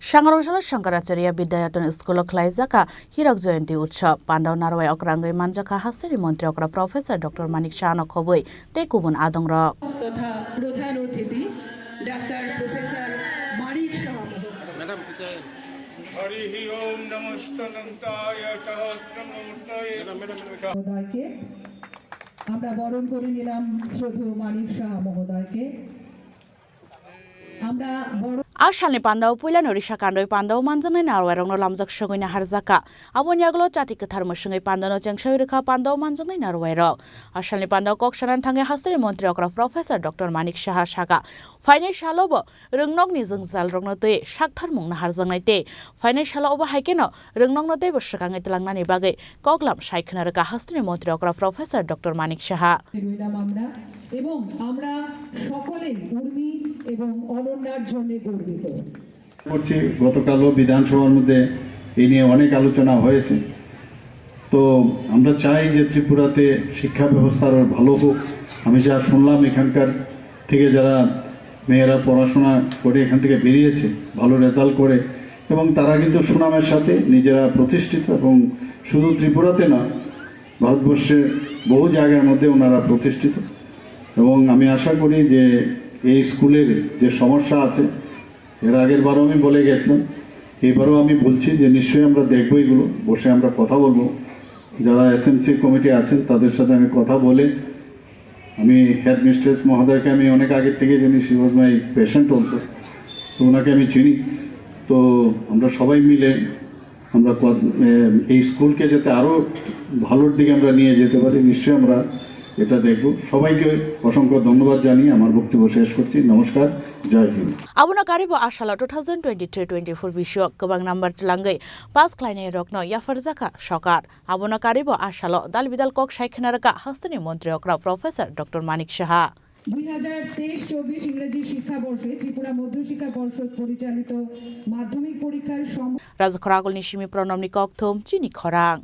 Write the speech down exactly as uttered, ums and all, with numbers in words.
Sangrong salo Shankaracharya Bidyayaton School o khlaijak kha Hirak Jayanti Utsav. Pandao narwai okra wngwi manjak kha hasteni montri okra Professor Doctor Manik Saha no khobwi tei kubun adong rok. তথা প্রধান অতিথি doctor professor Manik সাহা মহোদয়। হরিঃ ওম নমস্তদন্তায় সহস্রমূর্তয়ে। মহোদয়কে আমরা বরণ করে নিলাম শ্রদ্ধেয় মানিক সাহা মহোদয়কে। আমরা বরণ A salni pandao puilano risa kandoi pandao manjaknai narwai rokno lamjak sogwi naharjak kha. Aboni yagulo chati kwthar mwswngwi pandano chengsawi rwkha pandao manjaknai narwai rok. A salni pandao kok sanani thangwi hasteni montri okra Professor Doctor Manik Saha sakha, phainai salo bo rwngnokni jwngjal rokno twi saktharmung naharjaknai tei phainai salo obo hai kheno rwngnokno teibo swkangwi twlangnani bagwi koklam sai khwna rwkha hasteni montri okra Professor Doctor Manik Saha. রইলাম আমরা এবং আমরা সকলেই উর্মি এবং অনন্যার জন্য গর্বিত। করছি, গতকালও বিধানসভার মধ্যে এই নিয়ে অনেক আলোচনা হয়েছে। তো আমরা চাই যে ত্রিপুরাতে শিক্ষা ব্যবস্থা আরও ভালো হোক। আমি যা শুনলাম এখানকার থেকে, যারা মেয়েরা পড়াশোনা করে এখান থেকে বেরিয়েছে ভালো রেজাল্ট করে, এবং তারা কিন্তু সুনামের সাথে নিজেরা প্রতিষ্ঠিত, এবং শুধু ত্রিপুরাতে না, ভারতবর্ষের বহু জায়গার মধ্যে ওনারা প্রতিষ্ঠিত। এবং আমি আশা করি যে এই স্কুলের যে সমস্যা আছে, এর আগের বারও আমি বলে গেছিলাম, এবারও আমি বলছি যে নিশ্চয়ই আমরা দেখবো এগুলো, বসে আমরা কথা বলবো। যারা এসএমসি কমিটি আছেন তাদের সাথে আমি কথা বলে, আমি হেডমিস্ট্রেস মহোদয়কে আমি অনেক আগে থেকে জানি, she was my patient also, তো ওনাকে আমি চিনি। তো আমরা সবাই মিলে আমরা কত-, এ, এই স্কুলকে যাতে আরো ভালোর দিকে আমরা নিয়ে যেতে পারি, নিশ্চয়ই আমরা এটা দেখব। সবাইকে অসংখ্য ধন্যবাদ জানিয়ে আমার বক্তব্য শেষ করছি। নমস্কার, জয় Hind. Abono karibo a salo two thousand twenty-three twenty-four bisio kwbang number twlangwi pass khlainai rokno yapharjakha sokar. Abono karibo a salo dal bidal kok sai khwna rwkha hasteni montri okra Professor Doctor Manik Saha. দুই হাজার তেইশ চব্বিশ ইংরেজি শিক্ষাবর্ষে ত্রিপুরা মধ্যশিক্ষা পর্ষদ পরিচালিত মাধ্যমিক পরীক্ষার সম- Rajakhor Agulni simi Pranobni kokthum chini khorang.